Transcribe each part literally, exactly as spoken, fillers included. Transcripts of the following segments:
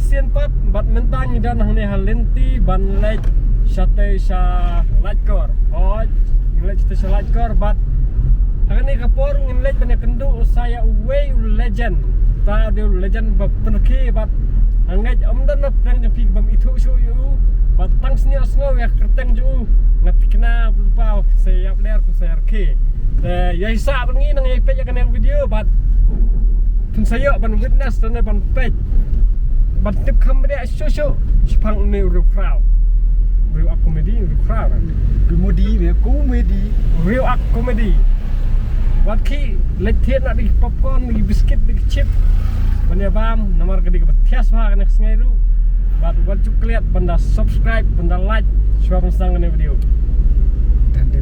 Sien pat bad mynta ngi don hangne ha lynti ban leit shatei sha Laitkor. Hooid, ngi leit shatei sha Laitkor bad hangne ka por ngin leit ban ïakynduh sa ïa uwei u legend. Ta dei u legend ba pynrkhie bad nga ngeit ym don na pdeng jong phi bym ithuh shuh ïa u bad tang snier sngew ïa ka kyrteng jong u nga thikna ba u pa u sa ïap ler u sa ïarkhie. Te ïa hi sah bad ngi nang ïa peit ïa kane ka video bad phin sa ïoh ban witness lane ban peit ban tip kham bniah shuh shuh shaphang une u riew khraw. Riew ak comedy, riew khraw. Comedy, me comedy. Riew ak comedy. Wat khie leit thied na di popcorn, di biscuit, di chip ban ïa bam namar ka dei kaba thiah shuwa kane ka sngi ruh. Bad wat ju klet ban da subscribe, ban da like shuwa ban sdang kane ka video. Done.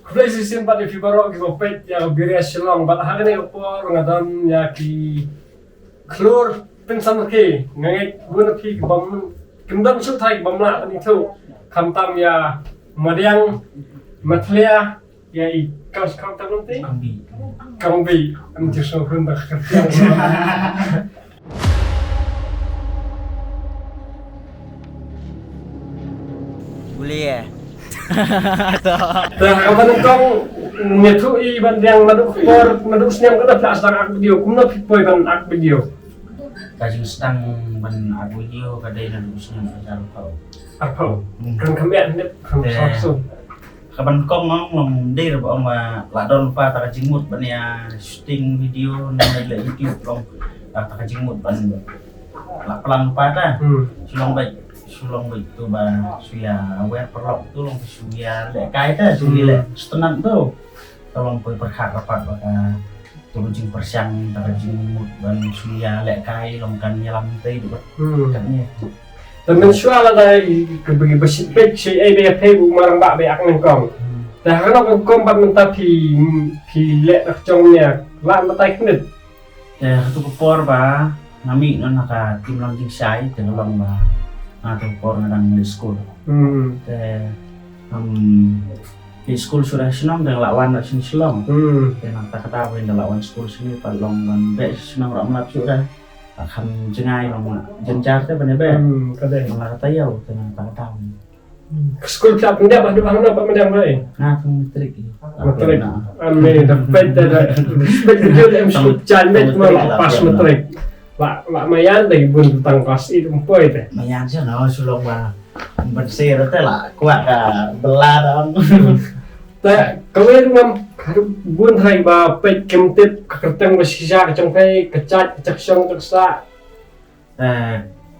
Khublei shisien bad ïa phi baroh kiba peit ïa ka Biria Shillong bad ha kane ka por nga don ïa ki khlur pynsan ki nga ngeit bun na phi ki bym kim don shuh thai ki bym lah ban ithuh khamtam ïa Madiang Mathlia. Ïa i kau skau ta nonte? Kangbi. Kangbi. Am ti so hun ba ka tiang. Boleh eh? Dah ka ban kong ngethu i ban diang madu por madu sniam ka dah plas dang ak video kumno phi poi ban ak video. Ka jing sdang ban ak video ka dei na du sniam ka jar kau. Arpau. Hmm. Kan kami ak nit kan. Eh. Saksu. Ka ban kong ong long dei ba ong ba la don pa ta ka jingmut ban ïa shooting video na le YouTube long ta ka jingmut ban la plan pa ta. Hmm. Shu long bad shu long bad tu ba shu ïa aware paralok tu long shu ïa lehkai ta shu ïa leh stunant tu. Ta long poi pyrkhat rapat ba ka tu ka jingpyrshang ta ka jingmut ban shu ïa lehkai long kan ïalam tei tu ba. Hmm. Kat ni. Te mynshuwa lada ka bagi ba shit peit shi ai ba ïa peit u marang ba ba ak nyngkong. Te ha kano ka kong bad mynta phi phi leh da ka jong nia la mynta khyndiat. Te ha tu ka por ba nga mih noh na ka team lang jingshai te ka long ba ha tu ka por nga dang leit skul. Hmm. Te um leit skul shuh da shnong te nga la wan da shnong Shillong. Hmm. Te na kata ka daw ba nga la wan skul shini pat long ban beh shnong ram lap shuh da. Kham jngai long ma jynjar te ban ïa beh. Hmm, ka dei. Long la kata ïa u te nang tang tang. Hmm. Ka skul phi ap pyndiap haduh hangno pat myndiang bai? Nga tang matrik. Matrik. Ame da peit da da. Peit da jul em skul jan met ma la pas matrik. La la mayan da bun tang klas i dum poi te. Mayan sha no shu long ba. Ban sir te la kwah ka bela da. Hmm. Te kawei ruh ngam haduh bun hynrei ba peit kim tip ka kyrteng ba shisha ka jong phi ka jait ka jakshong ka sah. Te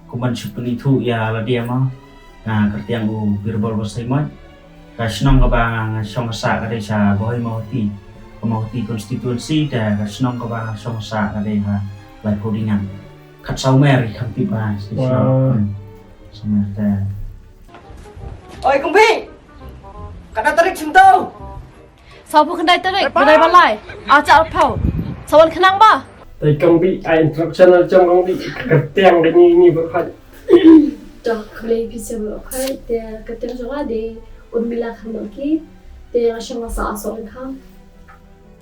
kumban shu pynithuh ïa lade ma ka kyrteng u Birbal Basaimat. Ka shnong kaba nga shong ka sah ka dei sha Bhoi Mawhati. Ka Mawhati constituency te ka shnong kaba nga shong ka sah ka dei ha Laitkordingan. Khat saw mer i kham tip ba shnong. Wow. Hmm. Saw mer te. Oi kumbi. Kata tarik sum tu. Saw phew khyndai tarik, khyndai balai. Acha arphew. Sawan khnang ba. Tai kong bi ai introduction al chong kong bi kyrteng de ni ni ba khat. Tok khlei bi se ba khat te kyrteng jong nga de Urmila Kharmangki. Te nga shong nga sa asong kham.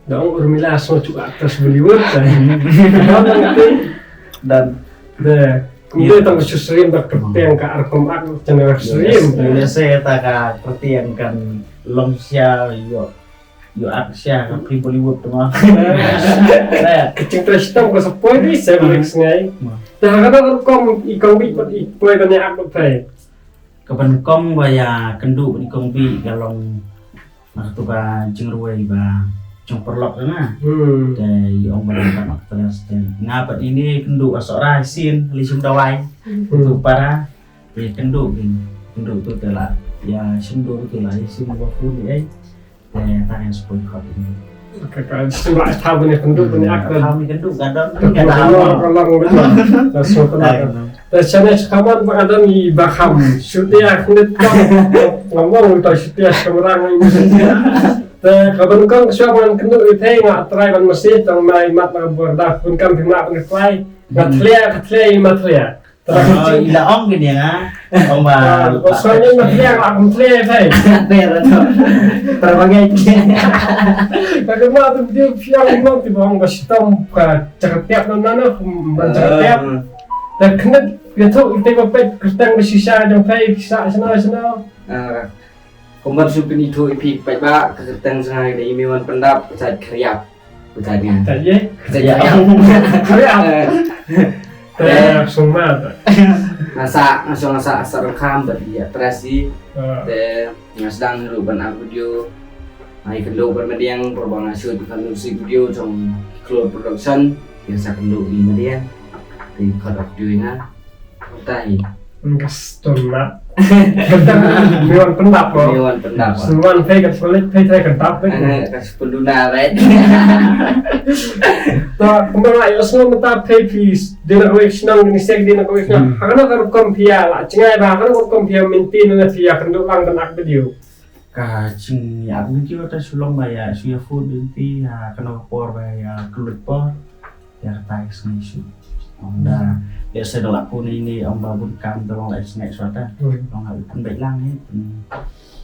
Dong Urmila so chu actress Bollywood. Dan de kumne tang shu srim da kyrteng ka arkom ak channel srim. Boleh se ta ka kyrteng kan long sia yo. ïoh ak sha ka film Bollywood tu ma. Ka jingtrei shitom ka sa poi di sa balik sngai. Te ha kata ka rukom i Kong Bih pat i poi ban ïa ak pat phi? Ka ban kong ba ïa kynduh bad i Kong Bih ka long na katu ka jingrwai ba jong paralok ka nga. Hmm. Te i ong ba dang kat actress te nga bad ine kynduh ka Sohra Sin, Li Shim Dawai. Hmm. Tu para te kynduh kin kynduh tu te la ïa shim duh tu la ïa shim ba fu ni ai. Te tang ïa spoi khot ini. Ka ka sura tha bani kynduh bani ak. Tha bani kynduh ka don. Ka ka long ka long. Ka so ka long. Te shane shkaman ba ka don i ba kham shoot ïa khyndiat ka. Ngam ong ta shoot ïa kamera ngai. Te ka ban kong shuwa ban kynduh i te nga trai ban masi tang mai mat na bor da pun kam phi ma ban trai. Nga thlia ka thlia i ma thlia. Tara ka jing. Ila ong kini nga. Ong ba. Shuwa ni ma thlia nga kum thlia i te. Te ra to. Tara ba ngai. Ka ka ma tu dia phi ong ma ti ba ong ba shitom ka chakatiap na na na kum ban chakatiap. Ta khnit ïa thu ite ba peit kyrteng ba shisha jong phi shisha shano shano. Ah, kumban shu pynithuh ïa phi paidbah ka kyrteng jong nga ka dei i Meiwan Pyndap, ka jait Khriap. Ka jait nga. Jait ye? Ka jait Khriap. Khriap. Eh. Te sumar. Nga sa, nga sa, nga sa, sa rangkham bad ïa Trasi. Ah. Te nga sdang ruh ban ak video. Nga ïakynduh bad Madiang, por ba nga shoot ka music video jong Cloud Production. Nga sa kynduh ïa Madiang. Te khot video ïa nga. Utai. Ka stunat. Meiwan Pyndap ko. Meiwan Pyndap. Stunat phi ka sulit phi phi ka dap phi. Ana ka sepunduna, right? Ta kumba la ïa sngew mynta phi phi dei na kawei ka shnong dei na sek dei na kawei ka shnong. Hmm. Ha kano ka rukom phi ïa la jngai ba ha kano ka rukom phi ïa minti na phi ïa kynduh lang ban ak video. Ka jingïa video ta shu long ba ïa shu ïa phone dei ti ha kano ka por ba ïa kylluid por ïa kata ka sngi shu. Ong da ïa sa da la phone ini ong ba bun kam da long la sngi shu ta. Hmm. Ong ha pun bait lang ni pun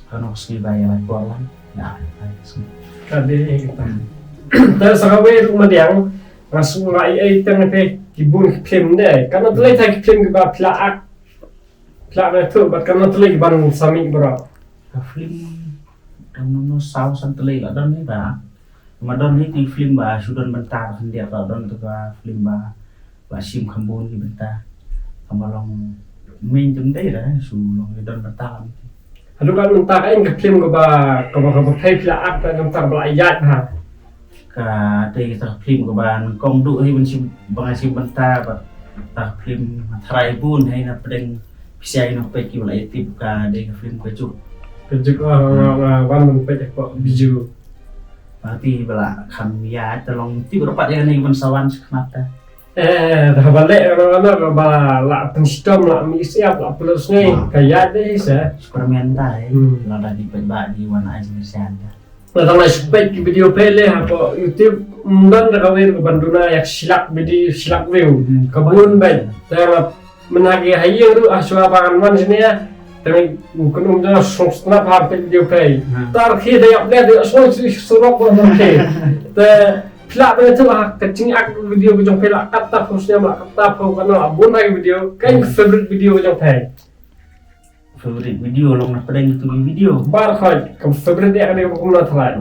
kano ka sngi ba ïa la por lang ïa kata ka sngi. Ka dei ïa kata. Ta sa kawei ruh Madiang nga shu nga ai ai tang te ki bun ki phim dei kano te lei ta ki phim ki ba phi la ak. Phi la ïathuh bad kano tylli ban sa mih baroh. Ka film dang nang saw san tylli la don hi ba. Ma don hi ki film ba shu don bynta khyndiat la don tu ka film ba ba shim kham bun ki bynta. Kaba long main jong dei da shu long don bynta lam. Haduh ka bynta ka in ka film kaba kaba kaba phi la ak ka bynta ba la ïaid ha. Ka dei ka film kaba nyngkong duh hi ban shim ba nga shim bynta bad ka film nga tharai bun hi na pdeng pisa ïa nong peit ki ba la ïa tip ka dei ka film Ka Juk. Ka Juk, ah, nga nga wan ban peit ka Bijou. Ba ti ba la kham ïa ta long tip ruh pat ïa kane ban sa wan sha khmat ta. Eh, da ba leh kano kano ba la pynshitom la mih siap la pynlut sngi ka ïa dei sa. Superman ta hi. Hmm. La da di peit ba di wan ai sngewsih ta. Nga tang la shu peit ki video phi leh hapoh YouTube, ym don da kawei ka ban duna ïa ka shi lak video, shi lak view. Hmm. Ka bun beit. Te nga mynta ki ha ïing ruh ha shuwa ba ngan wan shane. Te nga kynum da shu sngap ha peit video phi. Hmm. Tar khi da ïap leh da shu shu surok ba ngan phi. Te phi lah ba tu ha ka jingak video ka jong phi lah katta phi snem lah katta phi kano bun ha ki video. Ka favorite video ka jong phi. Favorite video long na pdeng tu ki video. Bar khoi, ka favorite ïa ka dei ka kumno tharai.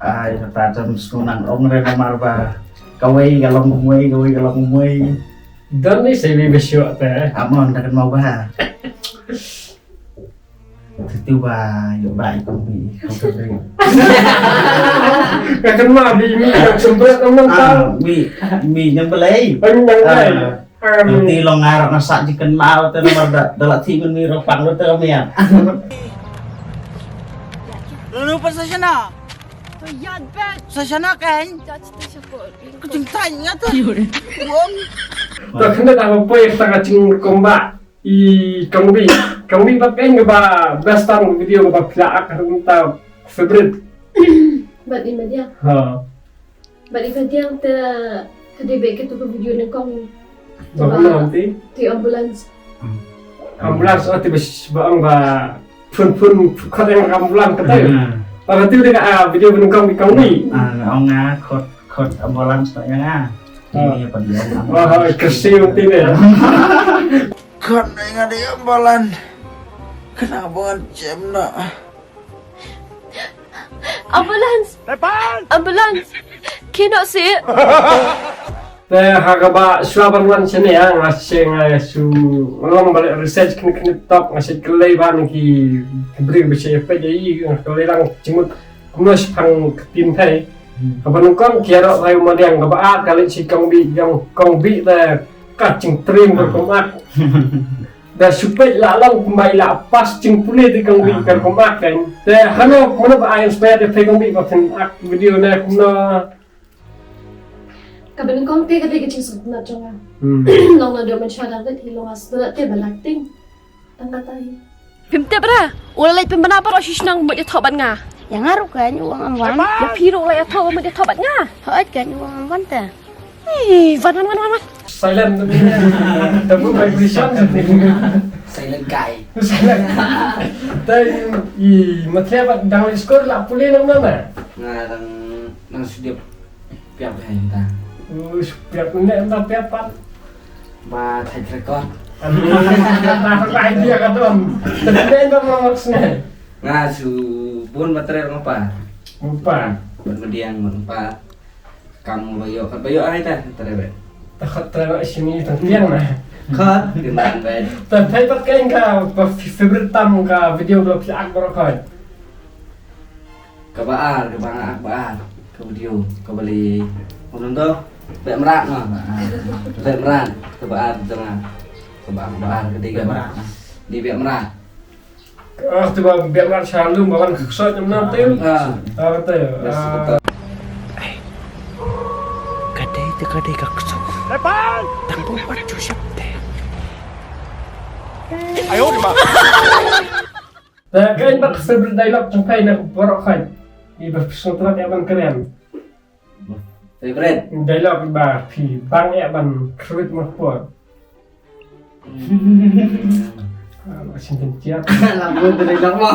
Ai, kata tam sngewthuh ong re namar ba kawei ka long kumwei, kawei ka long kumwei. Don ni sei bi besyo te. Amon da kan mau ba. Titu ba ïoh ba i kumbi. Ka kan ma bi mi ka sempret amon tau. Mi mi nyang belai. Nyang belai. Nanti long ngarap masak chicken mau te nomor da da la ti men mi ropang lu te mian. Lalu pas sa shana. To yad bet. Sa shana kan. Judge tu syukur. Kucing tanya tu. Wong. To kena dah apa yang tengah cing komba. I kangbi. Kangbi bab kan ke ba best tang video ba pila ak ta favorite. Bat i media. Ha. Bad i ka diang te te dei bad katu ka video nyngkong. Ba kumno aunty? Te ambulance. Ambulance, oh, te ba sh- ba ong ba phun phun khot ïa ka ambulance kata. Hmm. Ba katu dei ka, ah, video ba nyngkong di kong ni. Ah, nga ong nga khot khot ambulance na ïa nga. Ah. Ini apa dia? Wah, kersi aunty deh. Khot na ïa nga di ambulance. Kenapa jem na? Ambulance! Ambulance! Kino si? Te ha kaba shuwa ban wan shane, ah, nga shu, nga shu long ba leh research kine kine tok, nga shu kylli ba na ki, ki briew ba shu peit ïa i, nga kylli lang jingmut kumno shaphang ka team Thai. Kaba nyngkong ki ïaroh ïa u Madiang, kaba ar ka leit sha Kong Bih, Kong Bih te ka jingtrei ka rukom ak. Da shu peit la long kumba i la pass jingpule te Kong Bih ka rukom ak kan. Te hano kumno ba ai inspire te phi Kong Bih ba phin ak video ne kumno? Kaba nyngkong te ka dei ka jingsngewtynnat jong nga. Long naduh mynshwa dang rit hi long nga sngewtynnat te ban acting. Tang kata hi. Phim tip re, u la leit pynbna baroh shi shnong mut ïathoh bad nga. Ïa nga ruh kan u ong ngam wan. Ïa phi ruh la ïathoh mut ïathoh bad nga. Hooid kan u ong ngam wan te. Ih, wan wan wan wan wan. Silent. Tabu vibration. Silent guy. Silent. Te i Mathlia bad dang leit skul la pule na mano? Nga dang, dang shu dep piap ha ïing ta. Us piap ne ta piap pat. Ba thait record. Ano, ta idea ka don. Tapi ne ta ma maksudnya. Nga shu bun ba trei ngapa. Ngapa. Bad Madiang ngapa. Kam ba ïoh, kat ba ïoh ai ta, trei ba. Ta khat trei ba sini tang tiang na. Khat, kyndan ba. Ta thait pat ka ïing ka, ba favorite tam ka video ba phi ak baroh khat. Kaba ar, kaba nga ak ba ar. Ka video, kaba lei. Kumno to? Beh mrad ma. Beh mrad, kaba ar jong nga. Kaba ak ba ar, ka dei kaba. Dei beh mrad. Ah, te ba beh mrad sha lum ba wan ka ksot nyam nam te. Ah. Ah, te. Bes betul. Ka dei te ka dei ka ksot. Tang ba wat ju shap te. Ayo di ma. Te ka ïa ba ka favorite dialogue jong phi na baroh khat. Ïa ba phi sngewtynnat ïa ban kren. Favorite dialogue ba phi bang ïa ban kren ma por. Ah, shin pyntiat. Lamu tu dialogue mo.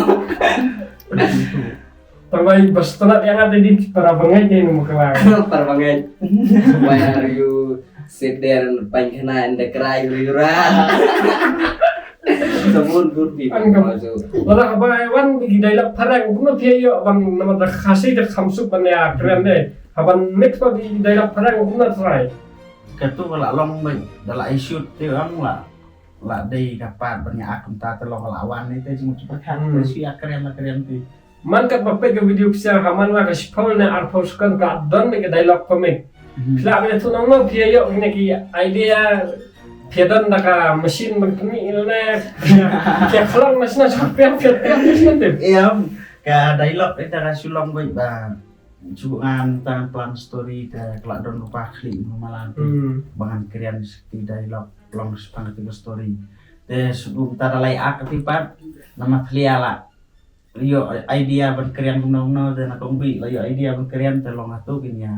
Tang ba ïa ba sngewtynnat ïa nga te dei para bangeit ïa ni mukla. Para bangeit. Why are you sit there and pain khana and the cry yura yura. Sabun pur pi. An ka masuk. Wala ba wan ki dialogue phareng kumno phi ïoh ban namar da Khasi da kham suk ban ïa kren de. Haban mix ba ki dialogue phareng kumno try. Katu ka la long ba da la shoot te ang la, la dei ka part ban ïa ak kumta te long ka la wan ni te jingmut pyrkhat te shu ïa kren la kren te. Man kat ba peit ka video pisa ka man la ka shiphew ne arphew second ka don ne ka dialogue comic. Phi la ka tu nang no phi ïoh ne ki idea phi don da ka machine ban kni ne phi khlong na sna shu phi phi phi. Em ka dialogue ita ka shu long ba ba shu ngan tang plan story ka la don rupa khli malan ba ngan kren ki dialogue long spang ka story. Te shu ta da lai ak ti pat nama thlia la. Ïoh idea ban kren kumno kumno te na kong bi la ïoh idea ban kren te long atu kin ïa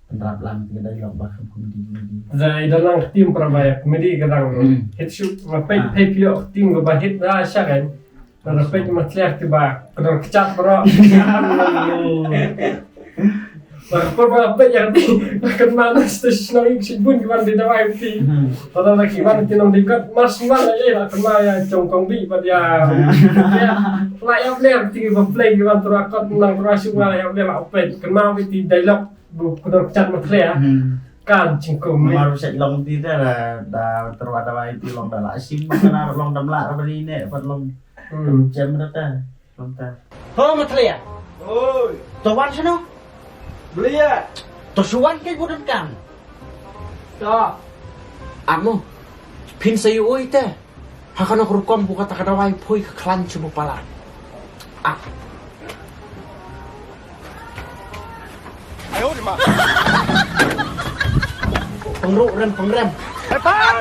pynrap lang te dei long ba kham comedy comedy. Za i da lang team para ba ïa comedy ka dang hit shoot ma peit peit ïoh team ka ba hit da sha kan. Na peit ma tliah te ba ka dang kecap bro. Ba por ba peit ïa te ba kan man station nang ik sibun ki ban di dawai ti. Pada lagi ban ti nang di kat mas man lagi lah kena ïa jong kong bi ba dia. Lah ïa bler ti ba play ki ban terus kot nang terus shu lah ïa bler lah open kena bi ti dialogue bu kudor cat ma tliah. Kan jingkong ni. Mar set long ti da da terus dawai ti long da lah sim kena long dam lah ba ni ne pat long. Jam da ta. Ho ma tliah. Oi. To wan shano? Blia. To shu wan ke budan kam. To. Amo. Phin sa yu oi te. Ha kano ka rukom bu kata ka dawai phui ka khlan chu bu pala. Ah. Ayo di ma. Pengruk rem pengrem. Hepan.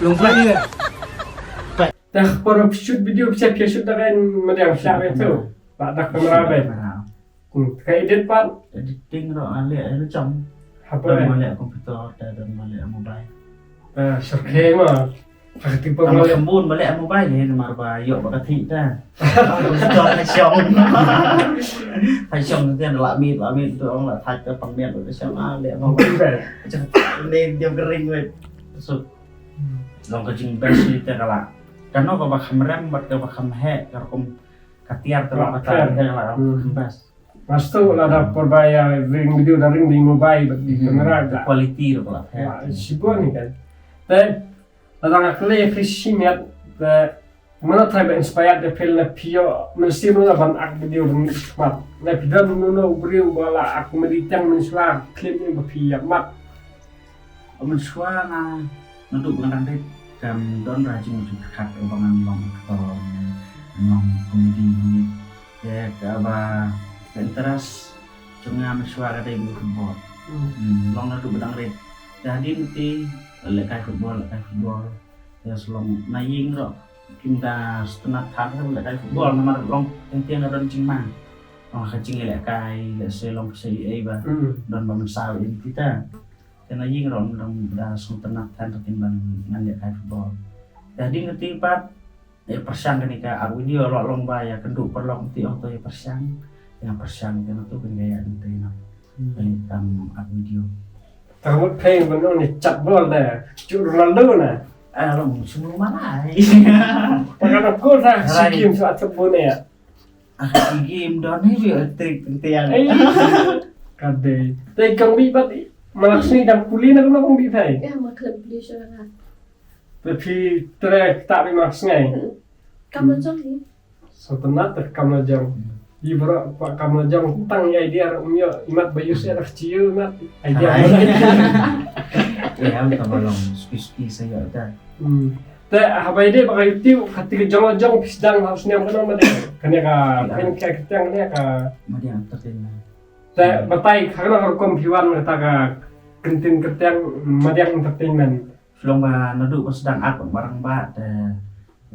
Long prai. Dah para shoot video bisa pia shoot dah kan meriang siap itu. Pak dah kamera ben. Hmm, ka edit pat. Editing ro ale ale chong. Apa? Dah malik komputer dah dah malik mobile. Ah, survey mah. Ka tipe malik. Kembun malik mobile ni mar ba yok ba ka thi dah. Komputer ka chong. Hai chong kan la mit la mit tu ong la thaj ka pang mit ka chong ale mobile. Chong ni dia kering wet. Suk. Long ka jing best ni te kala. Kano ka ba kham rem bad ka ba kham heh ka rukom ka tiar te long ka ta te kala ka kham best. Mastu la da por ba ïa ring video da ring di mobile bad di camera da. Quality ruh la. Wah, shibun ni kan. Te la da nga kle phi shimet te mana try ba inspired da phi la phi ïoh mynsiem la ban ak video ring khmat. La phi don no no briew ba la ak comedy tang mynshuwa clip ni ba phi ïa mat. Mynshuwa nga naduh ba nga dang rit kam don ra jingmut jingpyrkhat ba ngan long actor, ngan long comedy ngi. Te kaba interest jong nga mynshuwa ka dei ba football. Hmm, long naduh ba dang rit. Te hadien te lehkai football, lehkai football. Te shu long na ïing ruh kim da sngewtynnat than ka lehkai football namar long teng teng ka don jingma. Long ka jinglehkai, lehse long ka sa ei ei ba don ba mynsaw ïa kita. Te na ïing ruh ym dang da sngewtynnat than ruh kin ban ngan lehkai football. Te hadien kata pat ïa pyrshang kane ka art video, la long ba ïa kynduh paralok te ong to ïa pyrshang. Ïa pyrshang te na to kane ka ïa kynduh ïa kane ka art video. Tang mut phi ban ong ni chat bol da. Cuk Ronaldo na. Ah, long shu malai. Pakai aku dah. Right. Si Kim suat sebut ni ya. Ah, game don ni bi trick kyntiang. Ei. Ka dei. Te kong bi pat ma la sngi dang pule na kumno kong bi phi? Ïa, ma khlem pule shuwa. Te phi trei ta bi ma la sngi. Hmm. Kam la jong hi. Sngewtynnat te kam la jong. Ïa baroh kwah kam la jong tang ïa idea ruh ym ïoh, imat ba ïoh seh dah, ïoh imat idea. Ai. Ïa, kam la long spi spi sa ïoh ta. Hmm. Te haba ïadei bad ka YouTube, kata ka jong la jong phi sdang ha u snem kano Madiang? Kane ka, kane ka kyrteng kane ka Madiang Entertainment. Te batai kano ka rukom phi wan kata ka kyntien kyrteng Madiang Entertainment? Shu long ba naduh ba sdang art bad rangbah te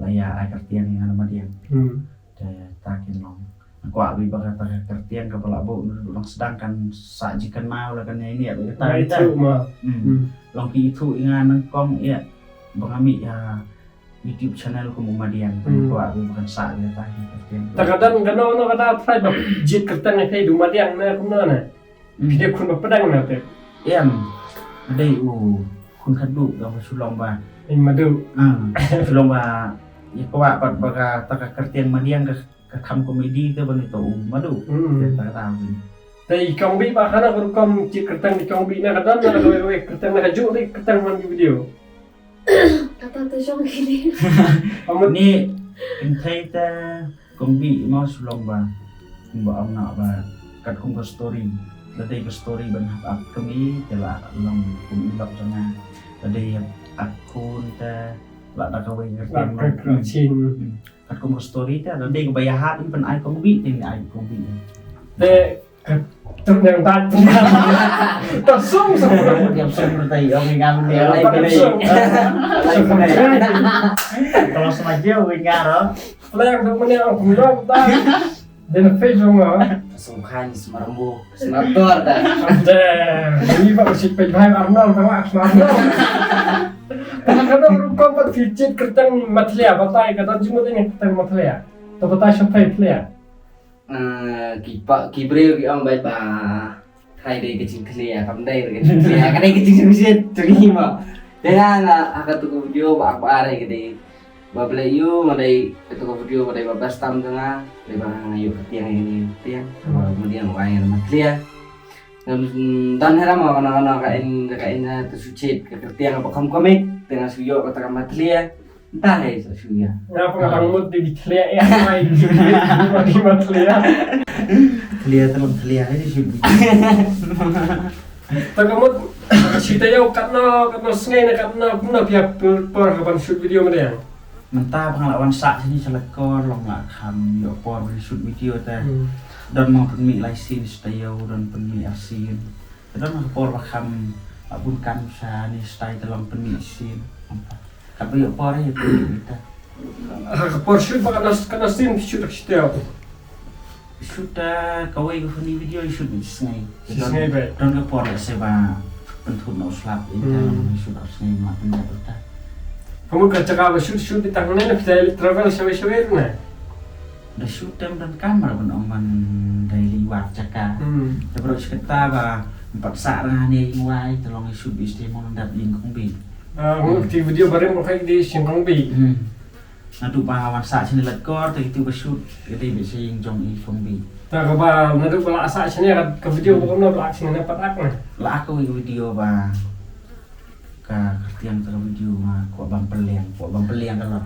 la ïa ai kyrteng ïa nga na Madiang. Hmm. Te ta kin long. Nga kwah beit ba kata ka kyrteng kaba la buh naduh ba sdang kan sa jingkynmaw la kan ïa ine ïa kata. Ïa ita. Hmm. Hmm. Long ki ithuh ïa nga nyngkong ïa ba nga mih ïa YouTube channel kum u Madiang. Hmm. Kwah beit ba kan sa ïa kata ka kyrteng. Ta ka don kano kano kata trai ba jied kyrteng ïa phi da u Madiang ne kumno ne? Hmm. Phi dei khun ba pdeng na te? Em, dei u khun khadduh, dang shu long ba. Ïa Madu. Ah, shu long ba ïa kwah pat ba kata ka kyrteng Madiang ka, ka kham komedi te ban ïa to u Madu. Hmm. Te ta kata u. Te i kong bi ba kano ka rukom jied kyrteng i kong bi na ka don na kawei kawei kyrteng na kajuh dei kyrteng man ki video. Kata tu shong kini. Amut. Ni kynthei te kong bi mo shu long ba. Kumba ong na ba katkum ka story. Lada dei ka story ban hap ap kmie te la long kum i lok jong nga. Lada dei ap khun te la da kawei ka kyrteng. Hmm. Katkum ka story te lada dei kaba ïahap i ban ai kong bi te i ai kong bi. Te Ka truk yang tak. Tak sung sung. Yang sung bertai, yang ngam dia lai. Tak sung. Kalau sama dia, wing aro. Play yang duk mene ang kumno tak. Dan face dong ah. Sung khan semarembu, semator dah. Deh, ini pak si pej bhai Arnold tengah semarembu. Kadang rukom pat jied kyrteng Mathlia, batai kadang jimut ini kyrteng Mathlia. Tu batai sampai Mathlia. Ah, ki pa, ki briew ki ong bad ba. Hai dei ka jingkhleh, kam dei ka jingkhleh, ka dei ka jingkhleh, tu ni ma. Te nga nga, ha katu ka video ba, ba are ka dei. Ba balei ïoh, nga dei, katu ka video ba dei ba best tam ka nga, dei ba nga ïoh ka tiang ini, tiang. Ba ma dei nga ïoh ma khleh. Ngam, mm, don hera ma, nga, nga, ka in, ka in, ah, tu suchet, ka kyrteng ba kham komik, te nga shu ïoh kata ka Mathlia. Nta lei sa shu ïa. Nga pang lang mut di Mathlia ïa, mai di Mathlia. Thlia te long thlia, eh, di shoot video. Ta ka mut, shi taïew katno, katno sngi ne katno, kumno phi ïa por ha ban shoot video Madiang? Mynta ba nga la wan sah shane sha Laitkor, long la kham ïoh por ban shoot video te. Hmm. Don ma pynmih lai sien shi taïew, don pynmih ar sien. Te don ka por ba kham, ah, bun kam sha ne stai te long pynmih sien. Kat ba ïoh por ïa pynmih te. Ah, ka por shoot ba katno, katno sien shoot ka shuh te. Shoot, ah, kawei ka funny video shoot shi sngi. Shi sngi beit. Don ka por lehse ba pynthut na u slap ïa te long shoot ar sngi ma pynjah ïa te. Ka mut ka jaka ba shoot, shoot ïa te hangne, phi travel shawei shawei ruh ne? Da shoot te ym donkam ba ban ong ban dei lei wad jaka. Hmm. Te baroh shi katta ba ym pat sah ra hangne ïing wai, te long shoot beit te mo dap ïing kong beit. Ah, ngut ki video barim ba kai dei shin kong beit. Hmm. Naduh ba wan sah shane Laitkor te kito ba shoot ka dei beit sha ïing jong i Kong Bih. Ta kaba naduh ba la sah shane ka, ka video ba kumno ba la sah shane pat ak na. La ka video ba ka kyrteng ka video ma kwah ban pynleng, kwah ban pynleng ka la.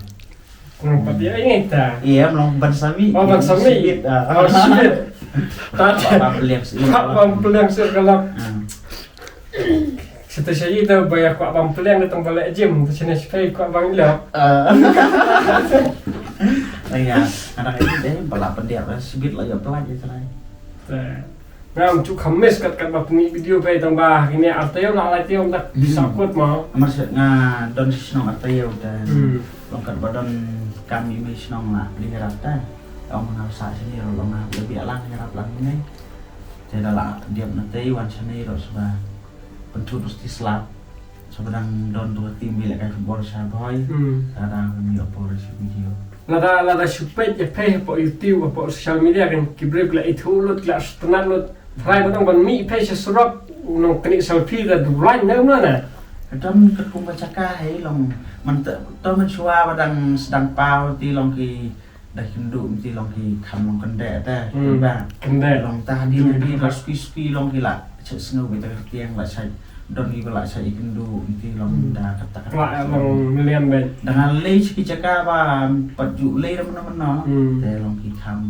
Kumno pat ïa ngi ta? Ïa, mlong ban sami. Oh, ban sami. Shibit, ah. Oh, shibit. Ta kwah ban pynleng sih. Kwah ban pynleng sih ka la. Ah. Sita sha ïa ta ba ïa kwah ban pynleng da tang ba leh gym, ta shane sha phi kwah ban leh. Ah. Ïa, kadang ïa dei ba la pyndiah ba shibit la ïa pynleng ïa ta lai. Ngam ju kham miss kat kat ba pynmih video phi tang ba ha kine ar taïew la lai taïew dak pisa kut mo. Amar sha nga don sha shnong ar taïew ta. Hmm. Long kat ba don kam i mei shnong la dei ïarap ta. Ong nga sah shane long nga la biang lang ïarap lang ne. Te da la dep na te wan shane ruh sba. Pynthut ruh sti slap. Sba dang don tu tim bi leh kai football sha Bhoi. Hmm. Ka dang mi oppor sha video. Lada, lada shu peit ïa phi hapoh YouTube, hapoh social media kan ki briew ki la ithuh lut, ki la sngewtynnat lut. Trai ba dang ban mih phi sha surok, nong kane selfie da dulan na na. Ka dang katkum ka jaka hei long man te, to man shuwa ba dang sdang paw te long ki da kynduh mynta long ki kham long kyndeh te. Hmm. Ba kyndeh long ta hadien hadien la spi spi long ki la sha sngew beit ta kyrteng la sha don ki ba la sha i kynduh mynta long da kata kata. La long million beit. Da nga leit sha ki jaka ba pat ju leit da mano mano. Hmm. Te long ki kham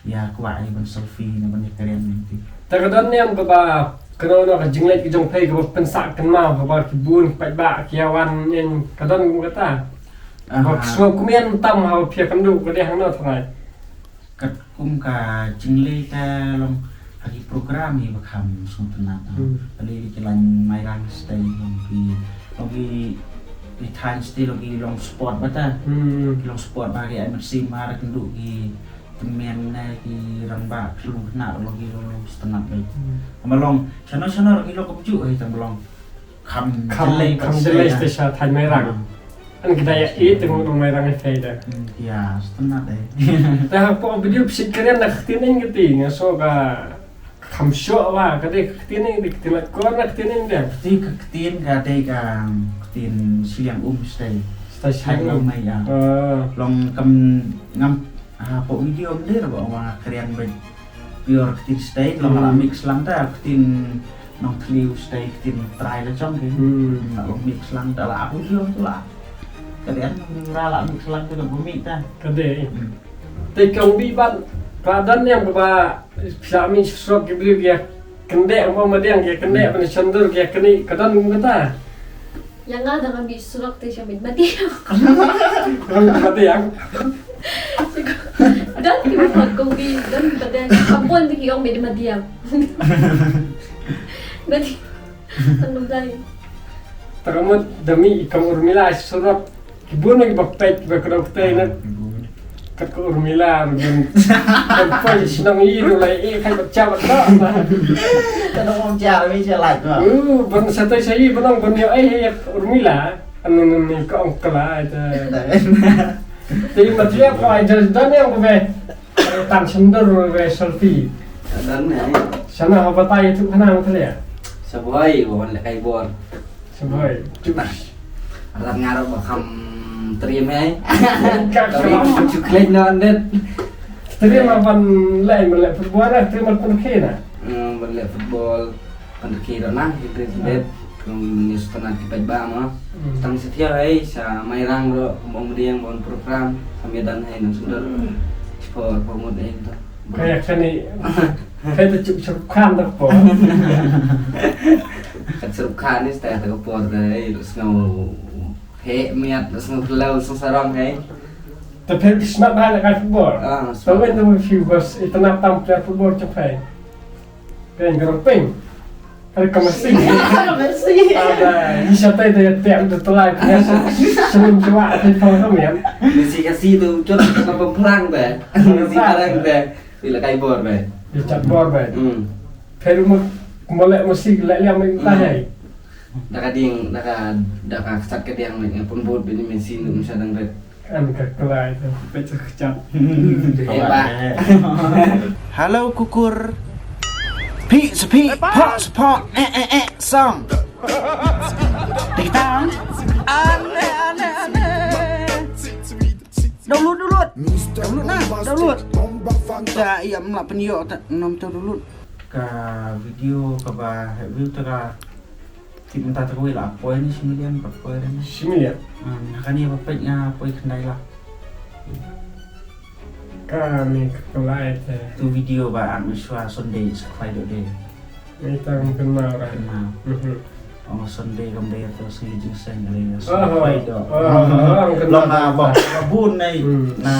ïa kwah ïa ban selfie ne ban ïa kren mynta. Te ka don niam kaba kano kano ka jingleit ka jong phi kaba pynsah kynmaw haba ki bun ki paidbah ki ïa wan ïa ka don kum kata. Ba ki sngew kumne tam haba phi ïa kynduh ka dei hangno trai. Katkum ka jingleit ka long ha ki program hi ba kham sngewtynnat. Hmm. Kali ki lain Mairang style long ki, long ki, ki thaiñ style long ki long sport ba ta. Hmm. Ki long sport ba ki ai mynsiem ba ha kynduh ki tymmen ne ki rangbah ki long khynnah long ki long sngewtynnat beit. Hmm. Ba long shano shano ki long kumjuh hi tang ba long. Kham, kham jyllei, kham jyllei te sha thaiñ Mairang. Hmm. An kita ïa i te ngut Mairang ïa te da. Hmm, ïa, sngewtynnat eh. Te hapoh video phi kren na ka ktien kti nga so ka kham shoh wa ka dei ka ktien kti, ka ktien Laitkor na ka ktien da. Te ka ktien ka dei ka ktien shiliang um stei. Stei shiliang um ïa. Ah. Long kam ngam hapoh video mynta ba ong nga kren beit pure ktien state, long la mix lang ta ktien Nongthymmai state, ktien Trai la jong ki. Hmm. La long mix lang ta la aku jong tu la. Ka dei nong ra la mix lang tu la bumi ta. Ka dei. Hmm. Te kong bi ban ka don niam kaba pisa mi srok ki briew ki kyndeh mo madiang ki kyndeh ban shandur ki kni ka don kata. Ïa nga dang ambi surok te sha mid madiang. Mid madiang. Dan ki mid kong bi, dan ki madiang. Kampun te ki ong mid madiang. Madiang. Tang dai. Tang mut da mi kam Urmila surok. Ki bun ki ba peit ki ba kdok te na. Kat ka Urmila ruh kan poi shnong i ruh lai e khai bad cha bad ka. Ka dong ong cha mi cha lait ma. Uh, ban sa tai sa i ban ong ban ïoh ai ïa ka Urmila. Anu nu ni ka ong kala ai ta. Te ma tia ko ai jar dan ïa ko be. Tan shendur be selfie. Dan ne. Shana ha batai tu khana ma tlia. Sa boi ko ban le kai bor. Sa boi. Rat nga ruh ba kham trim hei. Ka trim. Chocolate no andet. Trim ban leh, ban leh football na, trim ban pynrkhie na. Hmm, ban leh football, pynrkhie ruh na, ki trim bad. Kum ni sngewtynnat ki paidbah mo. Hmm. Tang sa thiaw hei, sa Mairang ruh, kum ong madiang, ban program, sa mia dan hei, nang sundar. Hmm. Spo, pamut hei, to. Kaya kani, kaya tu chup chup khan dak po. Kat Srup Khan ni style ta ka por ta, eh, sngew heh miat, sngew khlaw, sngew sarong, eh. Ta phi smat ba la kai football. Ah, smat. Ta wen ta phi bas, eh, ta na tam player football cha phi. Peng garong peng. Ada ka Messi. Messi. Ada, ni sha tai ta ya tem ta lai, ya sha, sha lim chwa, ta thong ta mian. Messi ka si tu, chot ka plang ta. Messi ka rang ta. Ila kai bor bai. Ila chat bor bai. Hmm. Phi ruh mo, mo leh mo si leh liang mai ta hai. Da ka ding, da ka, da ka sat ka diang mai, pun bot bini min sin, min sa dang ret. An ka kelai tu, pet sa kecap. Eh, ba. Hello, kukur. Pi, sepi, pok, sepok, eh, eh, eh, song. Dikitang. Aneh, aneh, aneh. Download, download. Download na, download. Ta ïa mla pynïoh ta nom ta download. Ka video kaba view ta ka tip mynta ta ka wei la poi ni shi million, ba poi ni. Shi million. Hmm, ha kane ba peit nga poi khyndai lak. Kane ka lai te. Tu video ba ang shuwa Sunday sa khwai dok de. Ni tang kynmaw ra. Kynmaw. Mhm. Oh, Sunday kam dei to sngi jingseng kali. Aha. Khwai dok. Aha, kynmaw. Long ha ba bun nai. Hmm. Na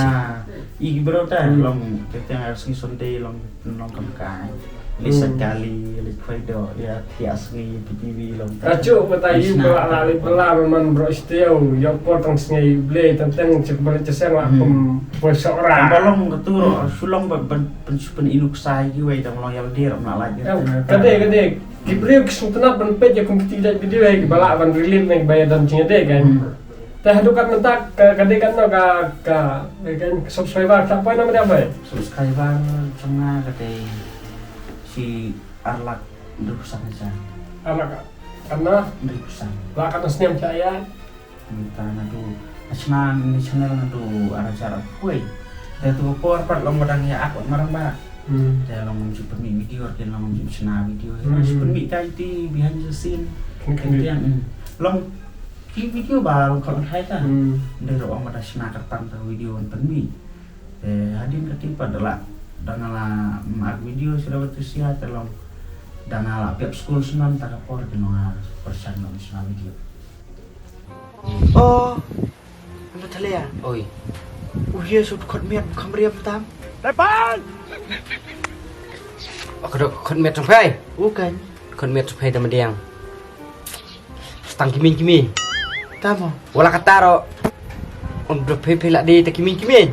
i bro ta long te tang sngi Sunday long long kam kai. Lisa kali, li khwai dok ïa thiah sngi P T V long. Ka chu ba ta yu ba la li ba la man bro stiaw ïa por tang sngi ble tang tang chik ba la chaseng la kum poi sok ra. Ba long ka tu ro, shu long ba ban ban shu ban inuk sai ki wei tang long ïa dir am la lai. Ka dei ka dei ki briew ki sngewtynnat ban peit ïa kum ki tik video ïa ki ba la ban release ne ba ïa don jingïadei kan. Te haduh katne mynta ka, ka dei katno ka, ka, ka subscriber ka poi na mynta poi? Subscriber jong nga ka dei shi ar lak hynriewphew san hajar. Ar lak katno? Hynriewphew san. Lak katno snem sha ïa? Mynta naduh, shna ni channel naduh ar hajar arphew. Te tu por pat long ba dang ïa ak marang ba. Hmm. Te long ju pynmih video, te long ju shna video. Hmm. Ju pynmih kai ti behind the scene. Kynti yang, hmm. Long ki video ba long kham thai ta. Hmm. Dei ruh ong ba da shna kyrpang ta video ban pynmih. Te hadien ka ti pat da la, da nga la mak video shuwa ba tu sia te long. Da nga la pep skul shuwa ta ka por te long nga pyrshang long shna video. Oh, Natalia. Oi. U ye sut khot miet kham riam tam. Tepan! Oh, khot miet tong phai. U kan. Khot miet tong phai tam diang. Stang kimi kimi. Tamo. Wala kata ro. Un bro phai phai la di ta kimi kimi.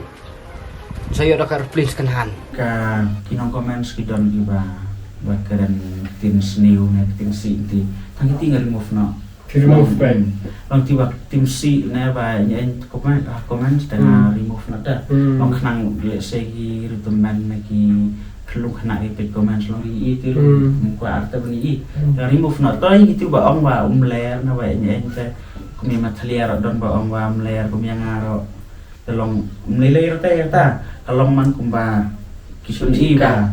Sa ïoh da ka aeroplane second hand. Ka ki nong comments ki don ki ba ba kren ktien sniew ne ktien sih ti. Tang ki ti nga remove noh. Ki remove back. Long ti ba ktien sih ne ba nyen comment, ah, comment ta nga remove noh ta. Hmm. Long khnang let's say ki rutumen ne ki khlung khnang ki peit comment long ri i ti ru. Hmm. Mung kwa arta bani i. Hmm. Nga remove noh to i ki ti ba ong ba um ler ne ba nyen ta. Kum ïa ma Thalia ro don ba ong ba um ler kum ïa nga ro. Te long mlei lei rta rta ka long man kumba ki pyni ba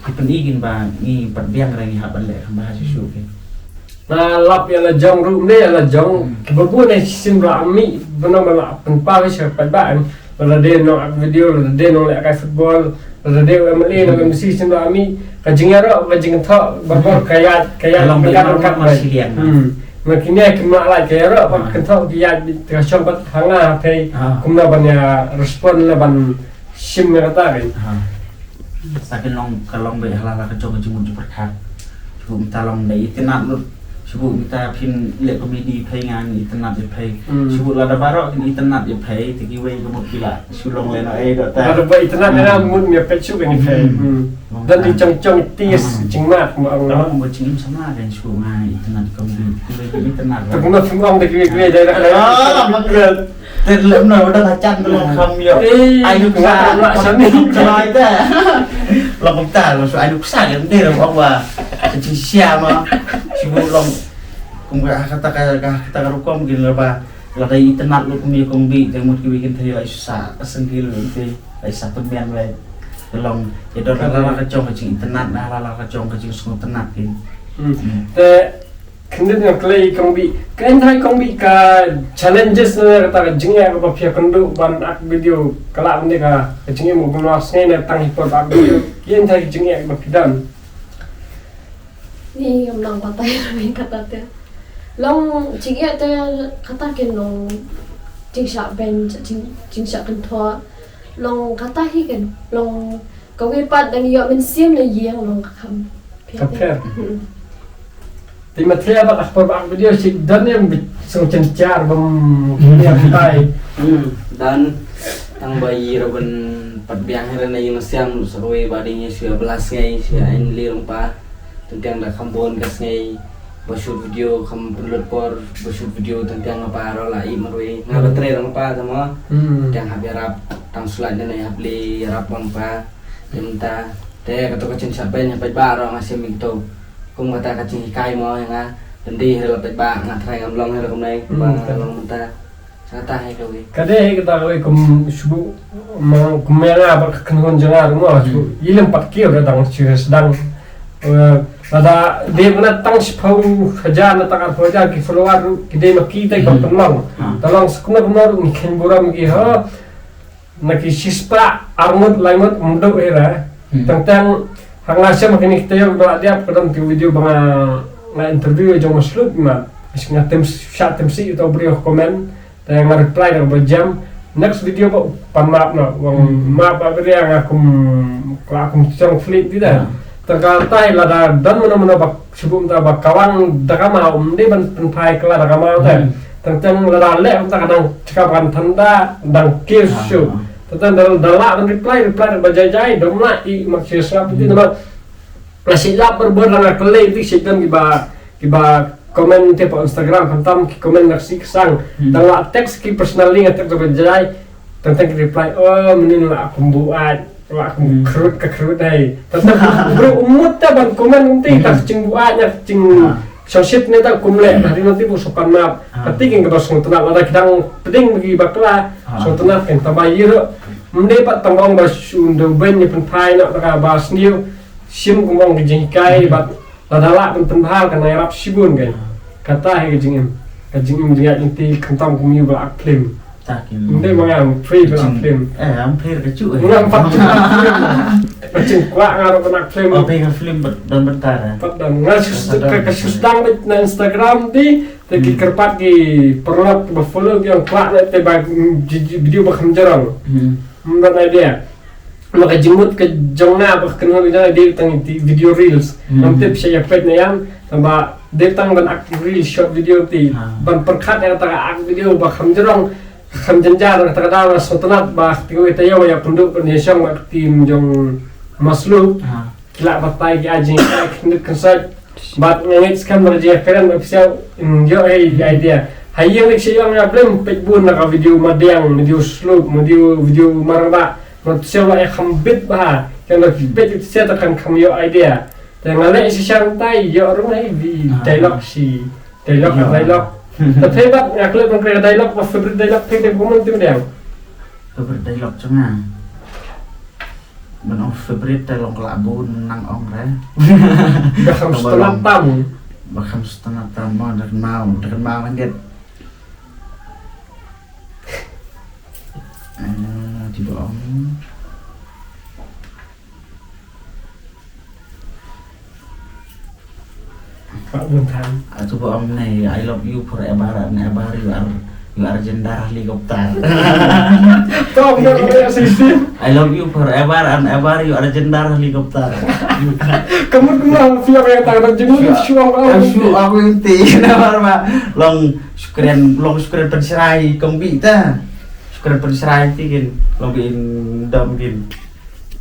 ki pyni kin ba ngi pat biang ra ngi hap ban leh kham ba ha shisha ki. Na lap ïa la jong ruh ne ïa la jong ki ba bun ne shisien ba la mih ba nong ba la pynpaw sha pat ba em. Lada dei nong ak video, lada dei nong leh kai football, lada dei u M L A nong M C shisien ba la mih ka jingïaroh ka jingthoh ba bor ka ïaid ka ïaid. Long ba ïaid ka ïaid. Hmm. Ma kine ki mlak lait ka ïaroh pat kynthoh ki ïaid beit ka shong pat ha nga ha phi kumno ban ïa respond la ban shim ïa kata kan. Sa kin long ka long beit ha la la ka jong ka jingmut jingpyrkhat. Shu mynta long da itynnat lut. Shu mynta phin leh comedy phai ngan itynnat ïa phai. Shu lada baroh kin itynnat ïa phai te kiwei ka mut ki la shu long lehnohei da ta. Lada ba itynnat ïa mut ïa peit shu kan ïa phai. Don dei chong chong tis jingmut ma ong. Ong ba jingim sama kan shu nga itynnat comedy. Kiwei ki itynnat. Te kumno phim ong da kiwei kiwei dei da. Ah, te lem na udah kacang tu long kham ïoh. Ai nuk sa. Long kumta long shu ai nuk sa kan te long ong ba. Ka jingsiam ah. Shu long kum ka kata ka kata ka rukom kin la ba. Lada itynnat lut kum ïa kong Bih, te mut kiwei kin thei la shu sah ka sengkil te la sah pynbiang lei. Te long ïa don la la ka jong ka jingitynnat, la la ka jong ka jingsngewtynnat kin. Hmm. Te khyndiat nga kylli kong Bih, ka en thai kong Bih ka challenges ne kata ka jingeh kaba phi ïakynduh ban ak video ka lah ban dei ka jingeh mo ban wan sngi ne tang hi por ba ak video. Ka en thai ka jingeh kaba phi don. Ni ngam nang batai ruh ïa kata te. Long jingeh te kata kin long jingshah beiñ, jing, jingshah kynthoh. Long kata hi kin long kawei pat dang ïoh mynsiem na ïing long ka kham. Ka pher. Hmm. Te ma thia ba ka por ba video shi don ne bi song chen char bam ne tai. Hmm, don tang ba i ra ban pat biang hera na ïing siam sa kawei ba ding ïa shi ba las ngai shi ai li long pa. Tang tiang da kham bun ka sngi ba shoot video kham pynlut por ba shoot video tang tiang nga pa ro la i marwei nga ba trei rang pa tama. Hmm. Tiang hap ïarap tang sulat ne hap li ïarap bang pa. Te mynta te kato ka jingshah beiñ ha paidbah ro nga sim ito. Kum kata ka jinghikai mo ïa nga. Dandi hira la paidbah nga trai ngam long hira kumnai ba long mynta. Kata hi kawei. Ka dei hi kata kawei kum shu ma kum ma nga ba ka kynhun jong nga ruh mo shu i lem pat kiew da dang shu sdang. Eh, lada dei ba na tang shiphew hajar na tang arphew hajar ki follower ruh ki dei ma ki tai ba pynlong. Da long sa kumno kumno ruh ngi khein burom ki ho. Na ki shispah arngut laingut mduk hi ra. Tang tang ha nga shem ha kine ki taïew ba la dep ka don ki video ba nga nga interview jong ma sluk ma. Nga tem shah tem shi ito briew comment. Te nga reply da ba jam. Next video ba pan map na wang map ba bria nga kum kla kum chong fleet di da. Tang ka tai lada don mano mano ba shibum ta ba kawang da ka ma um dei ban pynphai kla da ka ma ta. Tang tang lada leh um ta ka dang chika ban thanda dang kir shu. Tang tang da da la ban reply reply da ba jai jai dom la i mak shi sngap di nama. La shi lap ber ber la nga klei di shi don ki ba ki ba comment te pa Instagram khamtam ki comment nak si kesang. Dang la text ki personally nga text da ba jai. Tang tang ki reply oh menin la kum buat la kum kerut ka kerut hai. Tang tang bro umut ta ban comment nanti tak ching buat nya ching shongshit ne ta kum le hari nanti bu sopan map. Tapi kin ka ba song tena la da kidang peding bagi bakla song tena kin tambah yiro. Mende pat tambah ba sundau ben ni pen pai nak ka ba sniu sim kum ong ka jingkai bat. Lada lah ban pynbha kan nai rap shibun kan. Kata hi ka jingim. Ka jingim jingïaid lynti khamtam kum ïa ba la act film. Ta ki. Ym dei ma nga ym phi ba la act film. Eh, ym phi ka chu eh. Nga pat ka film. Ka jingkwah nga ruh ban act film. Oh, phi ka film don bynta eh. Pat don nga shu ka ka shu sdang beit na Instagram di te ki kyrpad ki paralok ba follow ki ong kwah na te ba video ba kham jarang. Ym don idea. Ma ka jingmut ka jong nga ba ka kynhun ka jong nga dei tang ti video reels. Ngam tip sha ïa peit na ïam tang ba dei tang ban act reel short video ti ban pyrkhat ïa ta ka act video ba kham jrong kham jynjar ta ka daw na sngewtynnat ba ka ti wei ta ïa ïa pynduh pynïashong ba ka team jong Maslu. Ki lah batai ki ai jingkyrkhu khyndiat khynsoit. Bad nga ngeit skhem ba ka jingkren ba psiaw in ïoh ei idea. Ha ïing lik sha ïong ïa blem peit bun na ka video madiang, video slup, video video marba. Ba psiaw la ïa kham bit ba. Kan ba peit psiaw ta kan kham ïoh idea. Te nga leh shisha tai ïoh rung ei bi dialogue shi. Dialogue ka dialogue. Ta thei bad nga klet ban kren dialogue ba favorite dialogue thei te kumon tim diang. Favorite dialogue jong nga. Ban ong favorite te long ka la bun nang ong re. Ba kham sngewtynnat tam. Ba kham sngewtynnat tam mo da kynmaw da kynmaw man dit. Eh, ti ba ong. Pak Bun Than. Atu ba ong ne, I love you forever and ever, you are, you are jendar helicopter. Tong na ko ya sisi. I love you forever and ever, you are jendar helicopter. Kamu dua siap ya tak ada jenguk suang aku. Aku aku inti nama ba long skren long skren pensrai kombi ta. Skren pensrai ti kin long bin dam kin.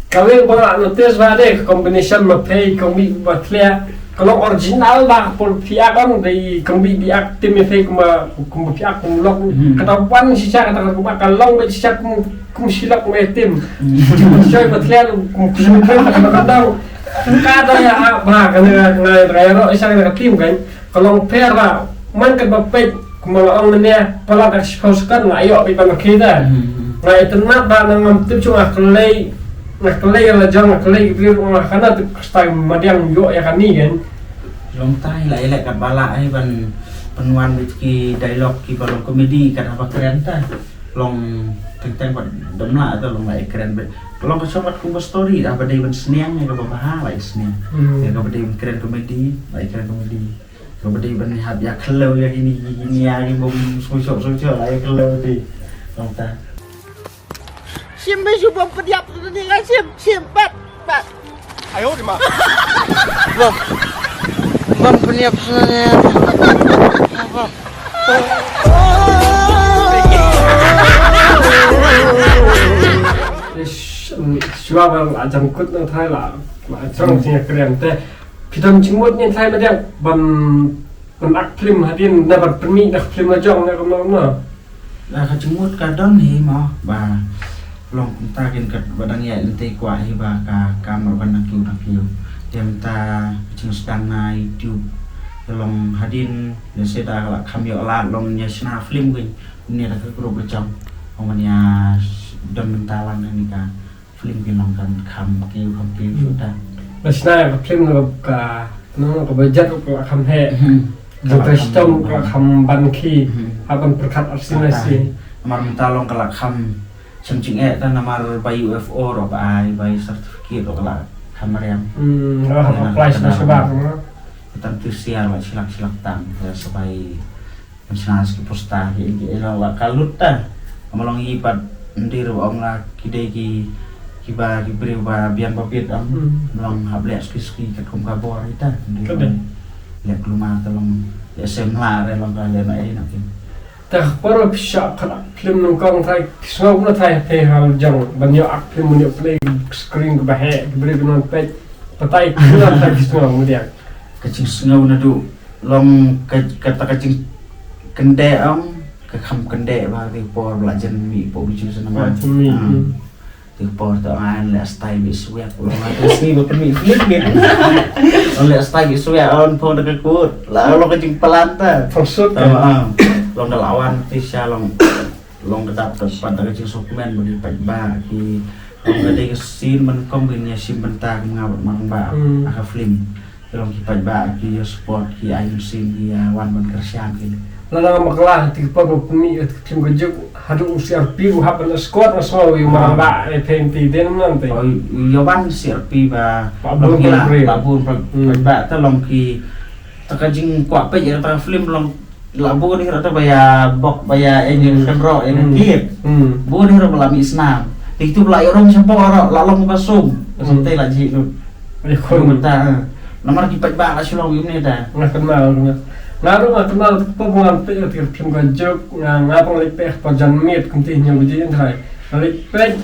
Kawei ba notice ba de combination ma phei kong bi ba thlia. Ka long original ba pol phiak ong dei kong bi biak tim ma phei kumba kumba phiak kum lok. Kata wan shisha kata kumba ka long ba shisha kum kum shilak me tim. Shoi ba thlia kum kum kum ka dau. Ka da ya ba ka ne ngai ngai ro shisha ka tim kan. Ka long pher ba man ka ba peit kumba nga ong mynne palat ka shiphew second nga ïoh beit ban khie da. Nga ïa tynat ba nga ngam tip shuh nga kylli nga kylli la jong nga kylli ki briew nga khana tip ka style madiang ïoh ïa kani kan. Long tai la ïa leh kat ba la ai ban pynwan beit ki dialogue ki ba long comedy kat haba kren ta. Long teng teng ba dam la ta long la ïa kren beit. Long ka shong kat kumba story haba dei ban sniang ïa ka ba bha la ïa sniang. Ïa ka ba dei ban kren comedy la ïa kren comedy. Ka ba dei ban hap ïa khlew ïa kini kini ïa ki bom sngewshoh sngewshoh la ïa khlew ti. Long ta. Sim ba shu bom pdiap tu ni la sim sim pat pat. Ayo di ma. Bom. Bom pdiap sana ni. Bom. Ish, shuwa ba la jangkut nang thai la. Ma jong sing kren te. Phi don jingmut ngi thlai madiang ban ban ak phlim hadien na ban pynmih na ka phlim la jong na kumno kumno. Na ka jingmut ka don hi mo ba long kumta kin kat ba dang ïaid lynti kwah hi ba ka kam ban na kiew na kiew. Te mynta ka jingsdang na YouTube ka long hadien lehse da ka la kham ïoh lad long ïa shna phlim kin. Ni da ka group ba jong. Ong mania don mynta lang ni ka film ki long kan kham ki kham ki shuta. Ba shna ka film na ka no ka budget ka la kham he. Ka la kham ban ki ha ban pyrkhat arsi na si. Mar mynta long ka la kham Shem jingeh ta namar ba U F O ro ba ai ba certificate ro la kham mariam. Hmm, ro ha apply sha sha ba ma. Tan tu sia la silak silak tang ya sabai. Sna ski posta ki ingi ila la kalut ta. Ama long i pat ndir ba ong la ki dei ki ki ba ki briew ba biang ba bit am. Long hap lek ski ski ka kum ka bor ita. Lek luma ta long ya sem la re long ka le na ai na kin. Te ka por phi shah khat film nyngkong thai ki sngew kumno thai phi hal jong ban ïoh ak film ban ïoh play screen kaba heh ki briew ki nongpeit batai kumno thai ki sngew kumno diang. Ka jingsngew naduh long ka kata ka jingkyndeh ong ka kham kyndeh ba ka por ba la jan mih pop biju sa namar. Te por to an leh stai bi swiak. Long leh stai bi swiak on phong da ka kut. La long ka jingplan ta. Long da lawan ti sha long long ka dap ta pat da ka jingsukmen ba ki paidbah ki long ka dei ka scene ban kong ban ïa shim bynta ka mnga bad marang ba ka film. Long ki paidbah ki ïa support ki ai mynsiem ki ïa wan ban kyrshan ki. Lada nga bakla ti ki por ba pynmih ïa ti ki film ka juk haduh u C R P u hap ban escort na sngew ïa u marang ba ïa phem ti den nan te. Oh, ïa wan C R P ba ba bun paidbah ta long ki ta ka jingkwah peit ïa ta ka film long la bun hi rata ba ïa bok ba ïa eng eng kan ro eng kit. Bun hi rata ba la mih snam. Ti tu ba la ïa rong shapoh ro la long ba sum. Te la ji lut. Ïa khun mynta. Namar ki paidbah la shu long ïa une da. Nga kenal nga. Nga ruh nga kenal pop ngan peit ïa ti film ka juk nga nga pang leit peit pa jan miet kumti hynñiew baje in thai. Nga leit peit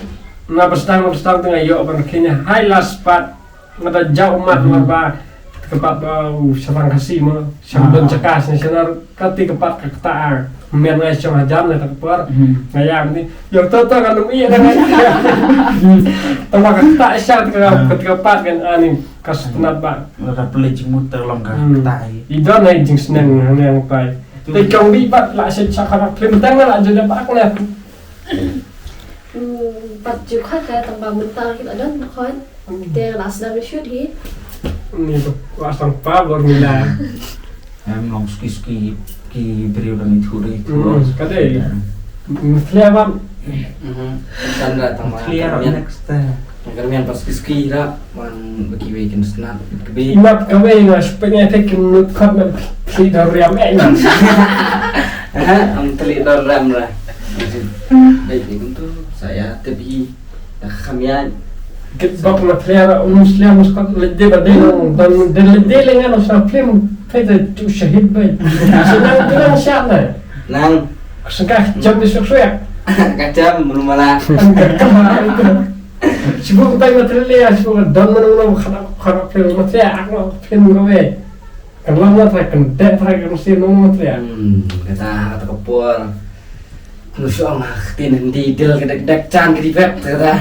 nga ba sdang ba sdang te nga ïoh ban khie hai last part. Nga da jaw mat mar ba ka pat ba u sharang Khasi mo. Shang don jaka sne shanar ka ti ka pat ka kata. Mem ngai shong hajan na ka por. Nga ïa ni. Yo to to kan umi na ngai. Tama ka kata sha ka ka pat kan ani ka stunat ba. Nga ka pele jingmut terlong ka kata. I don ai jingsneng nang pai. Te kong bi pat la sha sha ka film tang la jada ba ka. Pat ju khat ka tang ba mynta ki la don khoi. Te la sdang shoot hi. Ni to la sdang pa bor mila. Em long ski ski ki briew dang ithu dang ithu. Ka dei. Mithlia ban. Tan da tang ba. Mithlia next. Kan mian pas ski ski ra man baki wei kin snap. Imat ka wei na spenya te kin nut khat na thli da riam eh. Am thli da riam ra. Dei ni kuntu saya tebi. Kham ïa. Kit bok na player um sliam skot le de ba de long dan de le de le ngan sa film. Phe de tu shahid bai. Senang tu nang shah na. Nang. Sengkah jam di suk suyak. Kacam belum malah. Sibuk tai material ya sibuk don menung nong khana khana film material aku film gawe. Kan long la trai kan dek trai kan mesti nong mesti ya. Hmm, kata kata ka por. Lu shu ong ah, tin hindi dil ka dek dek chan ka di pep kata.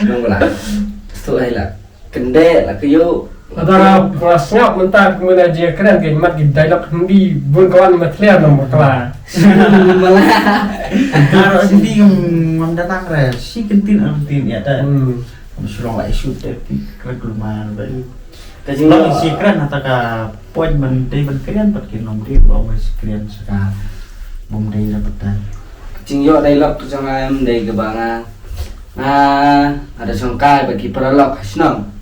Nong la. Stu ai la. Kan dek la ka yu. Ada ra sngap mynta ka mena je kren ka mat ki dialog hindi bun kawan matler nong bakla. Mala. Karo hindi ngam datang re. Si kentin am tin ya ta. Hmm. Shu long la issue te pi kren kulmar ba. Ka jing long si kren ata ka point ban dei ban kren pat ki nong dei ba ong si kren sa ka bom dei la pat ta. Ka jing yo dei lok tu jong ai am dei ka ba nga. Nga ada song kai ba ki paralok ha shnong.